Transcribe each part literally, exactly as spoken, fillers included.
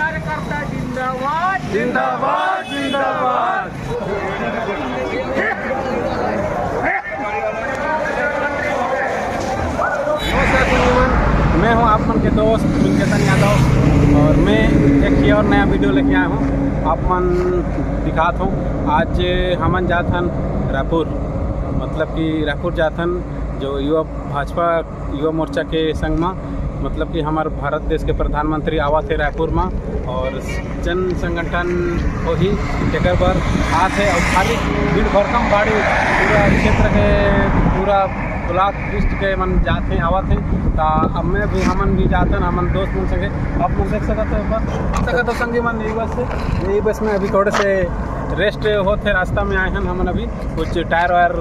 कार्यकर्ता जिंदाबाद, जिंदाबाद, जिंदाबाद। नमस्कार संगीमन, मैं हूं आप मन के दोस्त विकेतन यादव और मैं एक ही और नया वीडियो लेके आया हूं। आप मन दिखात हूं, आज हमन जात हन रायपुर, मतलब कि रायपुर जात हन जो युवा भाजपा युवा मोर्चा के संग म, मतलब कि हमर भारत देश के प्रधानमंत्री आवत हे रायपुर म और जन संगठन होही, तेकर बर आत हे। और खाली भीड़ भड़कम बाड़ी, पूरा क्षेत्र के, पूरा ब्लॉक डिस्ट्रिक्ट के मन जात हे, आवत हे। त अब मैं भी, हमन भी जात हन, हमन दोस्त मन संगे। आप मन देख सकत हो, बस देख सकत हो संगी मन, यही बस हे, यही बस में अभी थोड़े से रेस्ट होत हे, रास्ता में आए हन हमन अभी। कुछ टायर वायर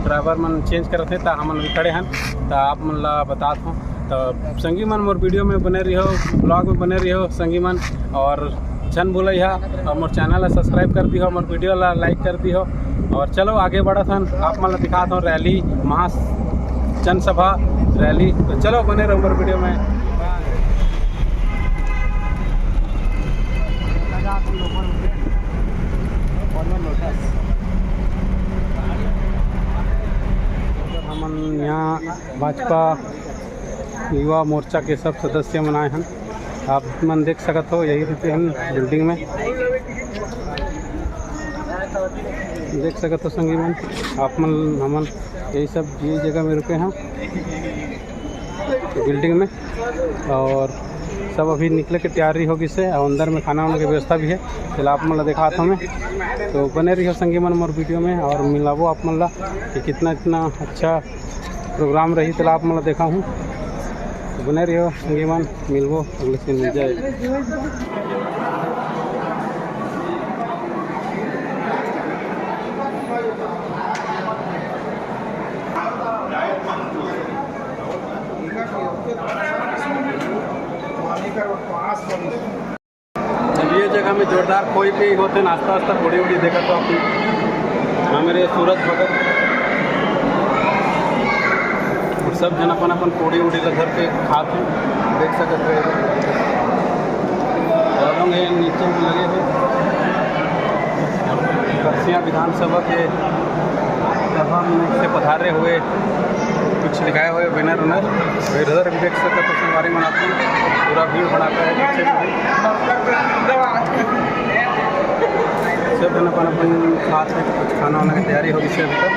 ड्राइवर मन चेंज करत हे, त हमन अभी खड़े हन, त आप मन ला बतात हूँ। त संगी मन, मोर वीडियो में बने रहियो, ब्लॉग में बने रहियो संगी मन, और झन भूलइहा, और मोर चैनल ला सब्सक्राइब कर दिहो, मोर वीडियो ला लाइक कर दिहो। और चलो आगे बढ़त हन, आप मन ला दिखात हूँ रैली, महा जनसभा रैली। तो चलो बने रहो मोर वीडियो में। हमन यहाँ भाजपा युवा मोर्चा के सब सदस्य मन आए हन। आप मन देख सकत हो, यही रुके हन बिल्डिंग में। देख सकत हो संगी मन, आप मन, हमन यही सब, यही जगह में रुके हन बिल्डिंग में। और सब अभी निकले के तैयारी हो गिस हे और अंदर में खाना वाना के व्यवस्था भी हे। चला आप मन ला दिखात हूँ मैं, तो बने रहियो संगी मन मोर वीडियो में और मिलाबो आप मन ला कि कितना, इतना अच्छा प्रोग्राम रही, तेला आप मन ला देखाहूँ। बने रहियो संगी मन, मिलबो अगले सीन में। जय। अब ये जगह में जोरदार कोई भी होते, नाश्ता वास्ता, पूड़ी उड़ी देखा तो आप हमरे सूरज भगत और सब जन अपन अपन पूड़ी उड़ी ला धर के खात हे, देख सकत हे। और लोग ये नीचे में लगे हुए कलसिया विधानसभा के सभा में से पधारे हुए कुछ लिखाए हुए बैनर उनर। इधर भी देख सकते हो संगवारी मन, आप पूरा भीड़ भड़ाका है पीछे में भी। सब जन अपन अपन खात हे, कुछ खाना वाना की तैयारी होगी से अभी तक।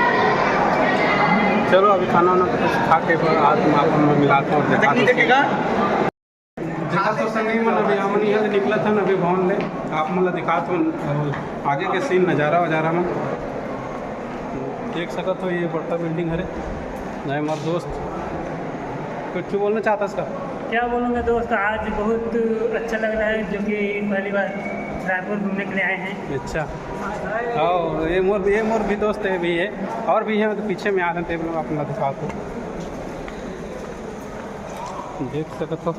चलो अभी खाना वाना कुछ खा के बाद आज मैं आप मन मिलाता हूँ और दिखाता हूँ। देखा तो संगी मन, अभी हमन यहाँ से निकलत हन अभी भवन ले, आप मन ला दिखात हन आगे के सीन, नज़ारा वजारा मन देख सकत हो। ये बड़का बिल्डिंग हरे। नहीं, मोर दोस्त, कुछ बोलना चाहता इसका? क्या बोलूँगा दोस्त, आज बहुत अच्छा लग रहा है, जो कि पहली बार रायपुर घूमने के लिए आए हैं। अच्छा, हाँ, ये मोर, ये मोर भी दोस्त है, भी है, और भी है, तो पीछे में आ रहे हैं, आप मन ला दिखात हूँ। देख सकत हो,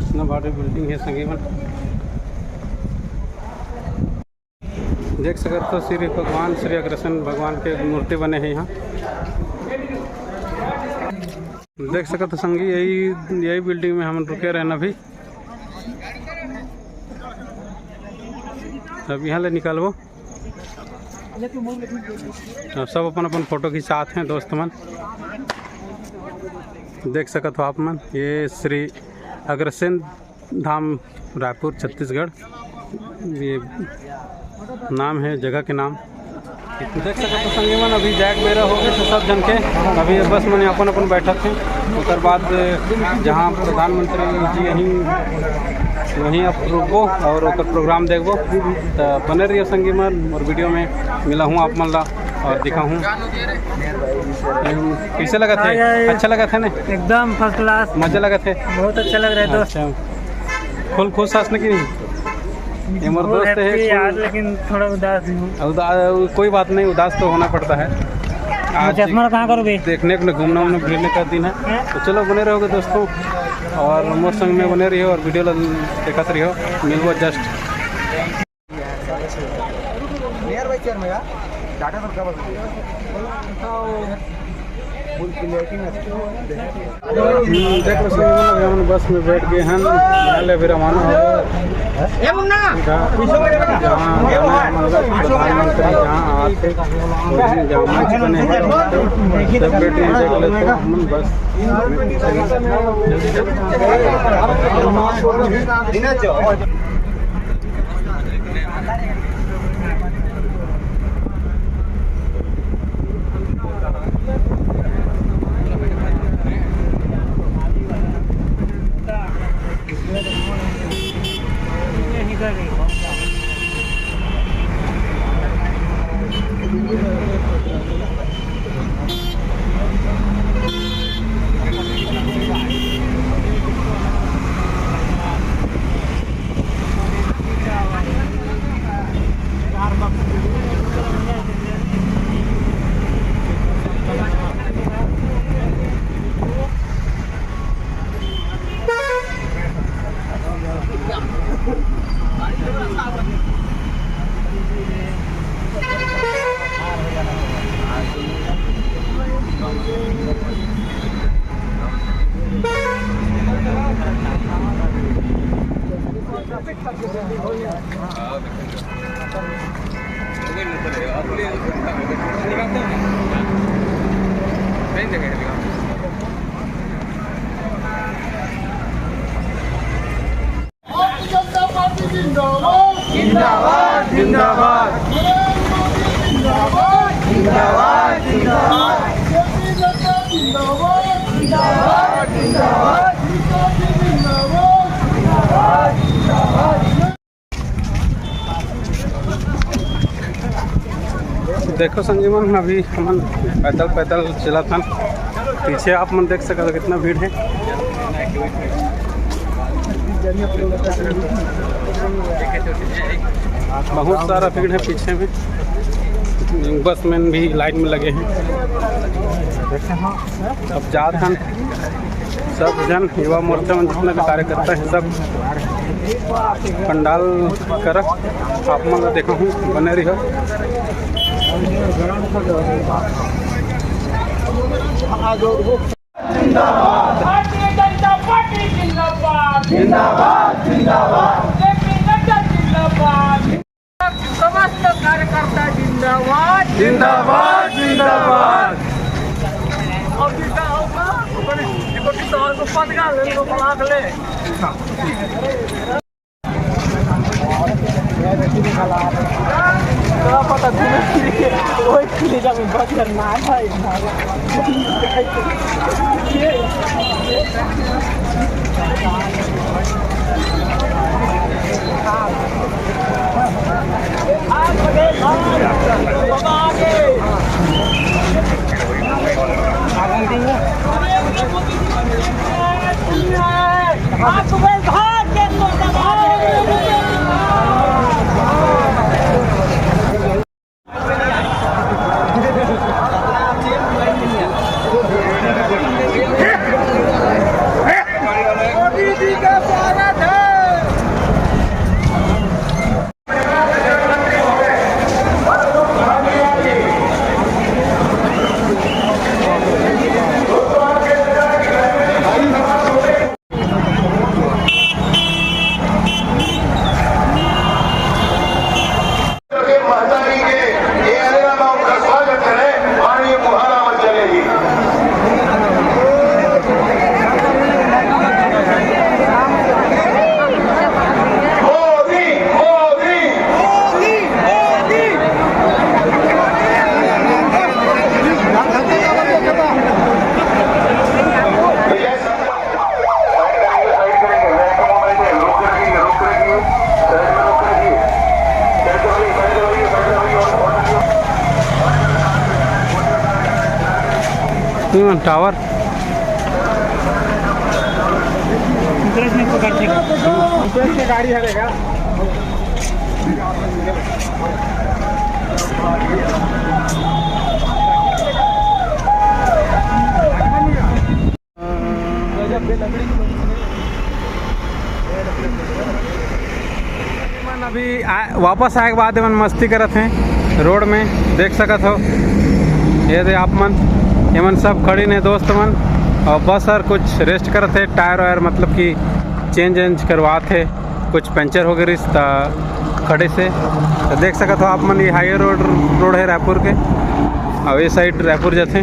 इतना बड़ी बिल्डिंग है संगी मन। देख सकत हो, श्री भगवान, श्री अग्रसेन भगवान के मूर्ति बने हैं यहाँ। देख सकत हो संगी, यही, यही बिल्डिंग में हमन रुके रहेन अभी। अब यहाँ ले निकलबो। अब सब अपन अपन फोटो खिंचात हैं दोस्त मन। देख सकत हो आप मन, ये श्री अग्रसेन धाम, रायपुर, छत्तीसगढ़, ये नाम है जगह के नाम। देख सकत हो संगी मन, अभी जाए के बेरा हो गए सब जन के। अभी बस मन अपन अपन बैठत हैं, ओकर बाद जहाँ प्रधानमंत्री जी यहीं, वहीं अब रुकबो और ओकर प्रोग्राम देखबो। तो बने रहियो संगी मन, और वीडियो में मिलाहूँ आप मन ला और दिखाहूँ। कैसे लगत है? हाँ यार, अच्छा लगत है ना? एकदम फर्स्ट क्लास। मजा लगत है? बहुत अच्छा लग रहा है दोस्त। अच्छा, फुल खुश हस ना कि नहीं? ये मोर दोस्त है, फुल यार, लेकिन थोड़ा उदास भी हूँ। उदा-, कोई बात नहीं, उदास तो होना पड़ता है। आज चश्मा कहाँ करोगे? देखने को, घूमना उमना, फिरने का दिन है। हैं? तो चलो, बने रहोगे दोस्तों, और मोर संग में बने रहियो और वीडियो ला देखत रहियो। मिलबो जस्ट। नियर बाई चेयर में यार, डाटा सब क्या बता? हम्म, देख लो, सब हम लोग बस में बैठ गए हैं, ले अभी रवाना हो गए। जहाँ, जहाँ जाना है हमारा प्रधानमंत्री जहाँ आते, वहीं जहाँ मंच बने हैं, सब बैठ गए, देख लेते हैं हम बस। भारतीय जनता पार्टी जिंदाबाद। जिंदाबाद, जिंदाबाद। नरेंद्र मोदी जिंदाबाद। जिंदाबाद, जिंदाबाद। जेपी नड्डा जिंदाबाद। जिंदाबाद, जिंदाबाद। अमित शाह जी जिंदाबाद। जिंदाबाद, जिंदाबाद। देखो संगी मन, अभी हमन पैदल पैदल चलत हन। पीछे आप मन देख सकत हो कितना भीड़ है, बहुत सारा भीड़ है पीछे में। बस में भी लाइन में लगे हैं। अब जात हन सब जन, युवा मोर्चा में जितना भी कार्यकर्ता हैं, सब पंडाल करा, आप मन ला देखा हूँ, बने रहियो। भारतीय जनता पार्टी जिंदाबाद। जिंदाबाद, जिंदाबाद। जेपी नड्डा जिंदाबाद। समस्त कार्यकर्ता जिंदाबाद। जिंदाबाद, जिंदाबाद। और जिंदा होगा, देखो कितना और को पद का ले लो, बना के ले। महतारी के ये अरेरा में उनका स्वागत करें, माननीय मुहारा मंच चले जी। मोदी, मोदी, मोदी, मोदी। टावर। गाड़ी हरेगा। अभी आ, वापस आए के बाद मन मस्ती करत हैं रोड में, देख सकत हो। ये दे आप मन। एमन सब खड़े ने दोस्त मन, अउ बस हर कुछ रेस्ट करत हे, टायर वायर मतलब कि चेंज वेंज करवात हे, कुछ पंचर हो गे रिहिस त खड़े से। त देख सकत हो आप मन, ये हाईवे रोड, रोड हे रायपुर के, अउ ये साइड रायपुर जाथे।